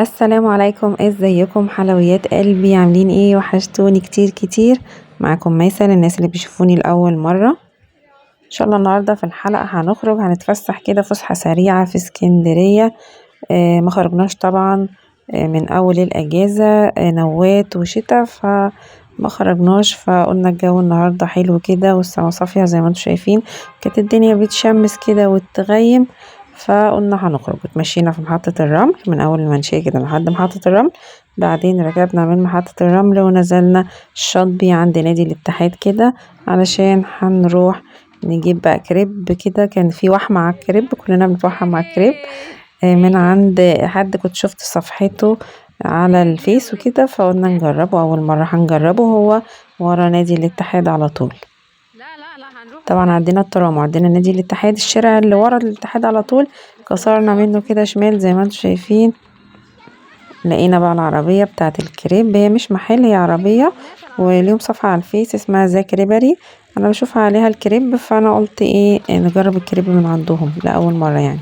السلام عليكم، ازيكم حلويات قلبي؟ عاملين ايه؟ وحشتوني كتير كتير. معاكم ميسة للناس اللي بيشوفوني لاول مرة. ان شاء الله النهارده في الحلقة هنخرج هنتفسح كده فسحة سريعة في اسكندرية. ما خرجناش طبعا من اول الاجازة، نوات وشتا فما خرجناش، فقلنا الجو النهارده حلو كده والسما صافية زي ما انتم شايفين، كانت الدنيا بتشمس كده وتغيم، فقلنا هنخرج. اتمشينا في محطة الرمل من أول المنشية كده لحد محطة الرمل، بعدين ركبنا من محطة الرمل ونزلنا الشاطبي عند نادي الاتحاد كده علشان هنروح نجيب بقى كريب كده. كان في وحمة على الكريب، كلنا بنتوحم على الكريب، من عند حد كنت شفت صفحته على الفيس وكده، فقلنا نجربه، أول مرة هنجربه، هو ورا نادي الاتحاد على طول. طبعا عدينا الترام وعدينا نادي الاتحاد، الشارع اللي ورا الاتحاد على طول كسرنا منه كده شمال زي ما انتم شايفين. لقينا بقى العربية بتاعة الكريب، هي مش محل، هي عربية وليهم صفحة على الفيس اسمها ذا كريبري، انا بشوفها عليها الكريب، فانا قلت ايه نجرب الكريب من عندهم لأول مرة يعني.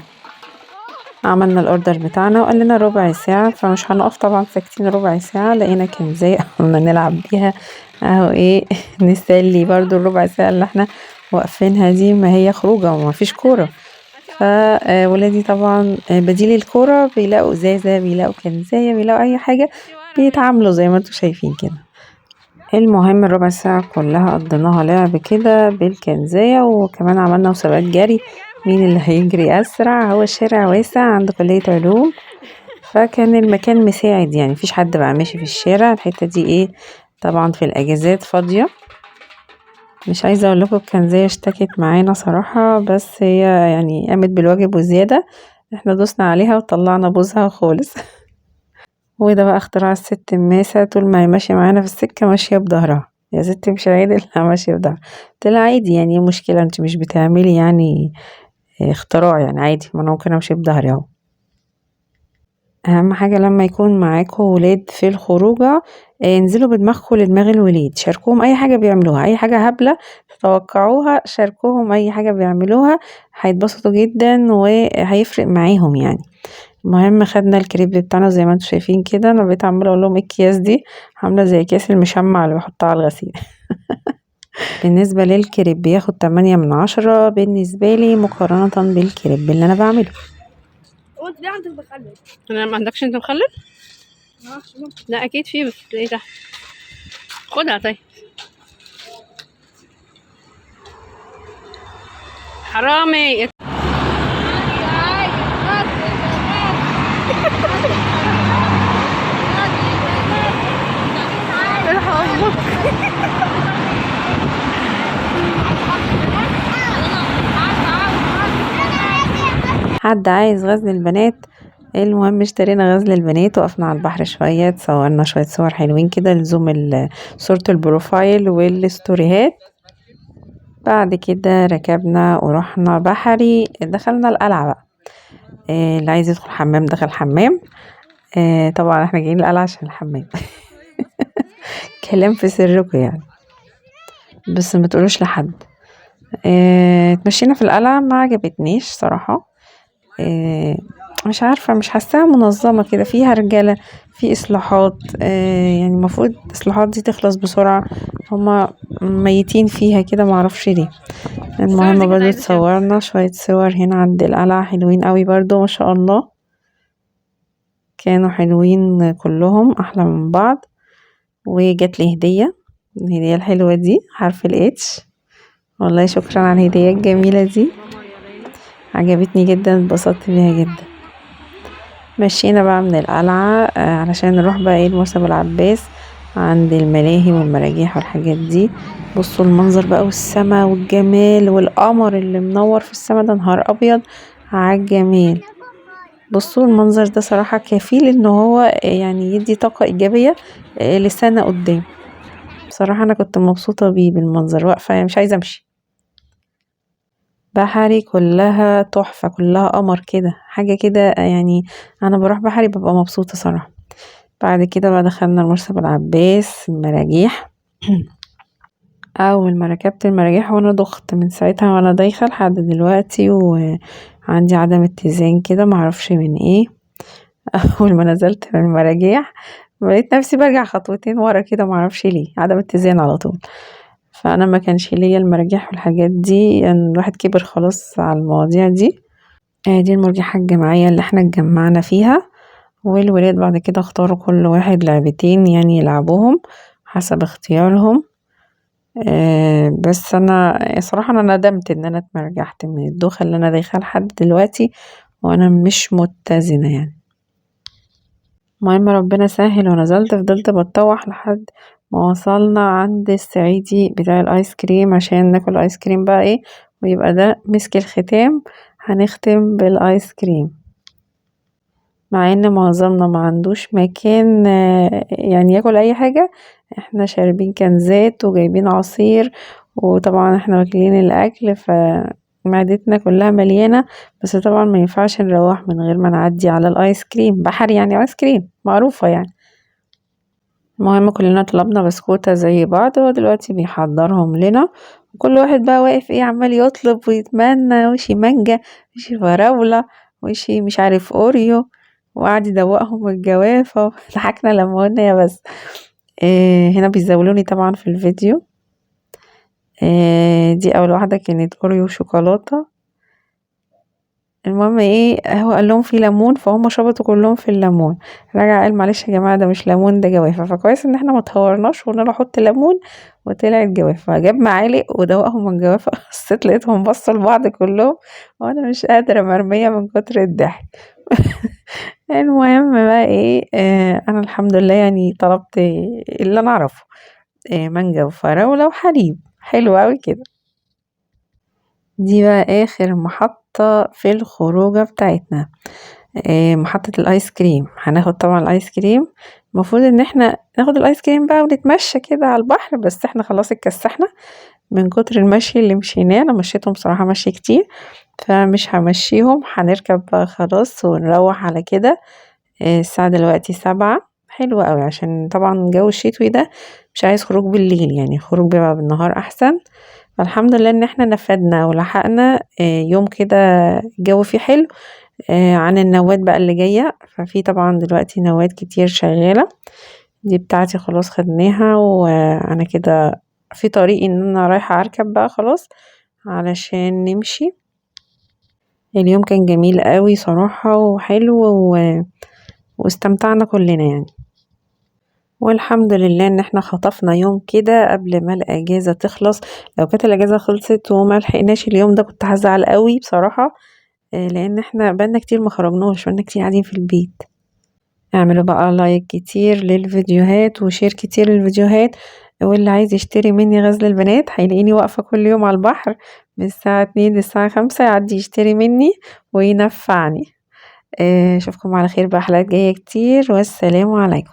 عملنا ال order بتاعنا وقال لنا ربع ساعة، فمش هنقف طبعا ساكتين ربع ساعة. لقينا كنزاية قلنا نلعب بيها اهو، ايه نسلي برضو الربع ساعة اللي احنا واقفينها دي، ما هي خروجة وما فيش كورة. فولادي طبعا بديل الكورة بيلاقوا ازازة، بيلاقوا كنزاية، بيلاقوا اي حاجة، بيتعاملوا زي ما انتم شايفين كده. المهم الربع ساعة كلها قضيناها لعب كده بالكنزاية، وكمان عملنا مسابقات جري، مين اللي هيجري أسرع. هو الشارع واسع عند كلية علوم، فكان المكان مساعد يعني، مفيش حد بقى ماشي في الشارع الحتة دي، ايه طبعا في الأجازات فاضية. مش عايزة اقول لكم الكنزاية اشتكت معانا صراحة، بس هي قامت بالواجب وزيادة، احنا دوسنا عليها وطلعنا بوزها خالص. وده بقى اختراع الست ماسة، طول ما هي ماشية معانا في السكة ماشية بظهرها، يا ست مش عادل، لا ماشية بظهرها. قلت لها عادي يعني، ايه المشكلة، انت مش بتعملي اختراع يعني، عادي، ما انا ممكن امشي بظهري اهو. اهم حاجة لما يكون معاكم ولاد في الخروجة، انزلوا بدماغكم لدماغ الولاد، شاركوهم اي حاجة بيعملوها، اي حاجة هبلة تتوقعوها شاركوهم اي حاجة بيعملوها، هيتبسطوا جدا وهيفرق معاهم يعني. المهم خدنا الكريب بتاعنا زي ما انتم شايفين كده، انا بقيت عماله اقول لهم ايه الكياس دي، عامله زي كياس المشمع اللي بحطها على الغسيل. بالنسبة للكريب بياخد 8 من 10 بالنسبة لي مقارنة بالكريب اللي انا بعمله. هو انت ليه عندك مخلل؟ انا ما عندكش انت مخلل؟ لا اكيد فيه، بس ايه ده؟ خدها طيب. حرامي. حد عايز غزل البنات؟ المهم اشترينا غزل البنات، وقفنا على البحر شوية، اتصورنا شوية صور حلوين كده لزوم صورة البروفايل والستوريهات. بعد كده ركبنا ورحنا بحري، دخلنا القلعة بقى، اللي عايز يدخل حمام دخل حمام، طبعا احنا جايين القلعة عشان الحمام. كلام في سركم يعني، بس ما تقولوش لحد. اتمشينا في القلعة، ما عجبتنيش صراحة، مش عارفة، مش حاساها منظمة كده، فيها رجالة، في إصلاحات، المفروض الإصلاحات دي تخلص بسرعة، هما ميتين فيها كده معرفش ليه. المهم الصور دي كانت برضو عايزة شمس. اتصورنا شوية صور هنا عند القلعة حلوين قوي برضو ما شاء الله، كانوا حلوين كلهم أحلى من بعض. وجات لي هدية، الهدية الحلوة دي حرف الاتش، والله شكرا على الهدية الجميلة دي، عجبتني جدا، اتبسطت بيها جدا. مشينا بقى من القلعة، علشان نروح بقى المرسي ابو العباس عند الملاهي والمراجيح والحاجات دي. بصوا المنظر بقى والسما والجمال والقمر اللي منور في السما ده، نهار ابيض على الجمال. بصوا المنظر ده صراحة كفيل ان هو يدي طاقة ايجابية، لسنة قدام. بصراحة انا كنت مبسوطة بيه بالمنظر، واقفة مش عايزة امشي. بحري كلها تحفة، كلها قمر كده، حاجة كده انا بروح بحري ببقى مبسوطة صراحة. بعد كده بقى دخلنا المرسي ابو العباس المراجيح. اول ما ركبت المراجيح وانا دخت من ساعتها وانا دايخة لحد دلوقتي، وعندي عدم اتزان كده معرفش من ايه. اول ما نزلت من المراجيح لقيت نفسي برجع خطوتين ورا كده، معرفش ليه، عدم اتزان على طول. فانا ما كانش ليا المراجيح والحاجات دي، يعني الواحد كبر خلاص على المواضيع دي. دي المرجحة الجماعية اللي احنا اتجمعنا فيها، والولاد بعد كده اختاروا كل واحد لعبتين يعني يلعبوهم حسب اختيارهم. بس انا صراحة انا ندمت ان انا اتمرجحت من الدوخة اللي انا دايخة لحد دلوقتي وانا مش متزنة يعني. المهم ربنا سهل ونزلت، فضلت بتطوح لحد ما وصلنا عند الصعيدي بتاع الايس كريم عشان ناكل ايس كريم بقى ايه، ويبقى ده مسك الختام، هنختم بالايس كريم. مع ان معظمنا ما عندوش مكان يعني ياكل اي حاجة، احنا شاربين كنزات وجايبين عصير، وطبعا احنا واكلين الاكل فمعدتنا كلها مليانة، بس طبعا ما ينفعش نروح من غير ما نعدي على الايس كريم، بحر يعني ايس كريم معروفة يعني. المهم كلنا طلبنا بسكوتة زي بعض، وهو دلوقتي بيحضرهم لنا، وكل واحد بقى واقف ايه عمال يطلب ويتمنى، وشي مانجا وشي فراولة وشي مش عارف اوريو، وقعد يدوقهم الجوافة. ضحكنا لما قلنا يا بس. هنا بيزاولوني طبعا في الفيديو. دي اول واحدة كانت اوريو وشوكولاتة. المهم ايه، هو قال لهم في ليمون، فهم شبطوا كلهم في الليمون. رجع قال معلش يا جماعة ده مش ليمون ده جوافة. فكويس ان احنا ما اتهورناش وقلنا له حط ليمون، وطلعت جوافة. جاب معالق ودوقهم الجوافة. بصيت لقيتهم بصوا لبعض كلهم وانا مش قادرة، مرمية من كتر الضحك. المهم بقى ايه، انا الحمد لله يعني طلبت اللي انا اعرفه، مانجا وفراولة وحليب، حلو اوي كده. دي بقى اخر محطة في الخروجة بتاعتنا، محطة الايس كريم. هناخد طبعا الايس كريم، المفروض ان احنا ناخد الايس كريم بقى ونتمشى كده على البحر، بس احنا خلاص اتكسحنا من كتر المشي اللي مشيناه. انا مشيتهم صراحة مشي كتير، فمش همشيهم، هنركب بقى خلاص ونروح على كده. الساعة دلوقتي 7، حلو قوي عشان طبعا الجو الشتوي ده مش عايز خروج بالليل، يعني خروج بيبقى بالنهار احسن. فالحمد لله ان احنا نفدنا ولحقنا، يوم كده الجو فيه حلو، عن النوات بقى اللي جاية. ففي طبعا دلوقتي نوات كتير شغالة، دي بتاعتي خلاص خدناها، وانا كده في طريقي ان انا رايحة اركب بقى خلاص علشان نمشي. اليوم كان جميل قوي صراحة وحلو واستمتعنا كلنا يعني، والحمد لله ان احنا خطفنا يوم كده قبل ما الاجازة تخلص. لو كانت الاجازة خلصت وما لحقناش اليوم ده كنت هزعل قوي بصراحة، لان احنا بقالنا كتير ما خرجناش، بقالنا كتير قاعدين في البيت. اعملوا بقى like كتير للفيديوهات و share كتير للفيديوهات، واللي عايز يشتري مني غزل البنات هيلاقيني واقفة كل يوم على البحر من الساعة 2 للساعة 5، يعدي يشتري مني وينفعني. اشوفكم على خير بقى حلقات جاية كتير، والسلام عليكم.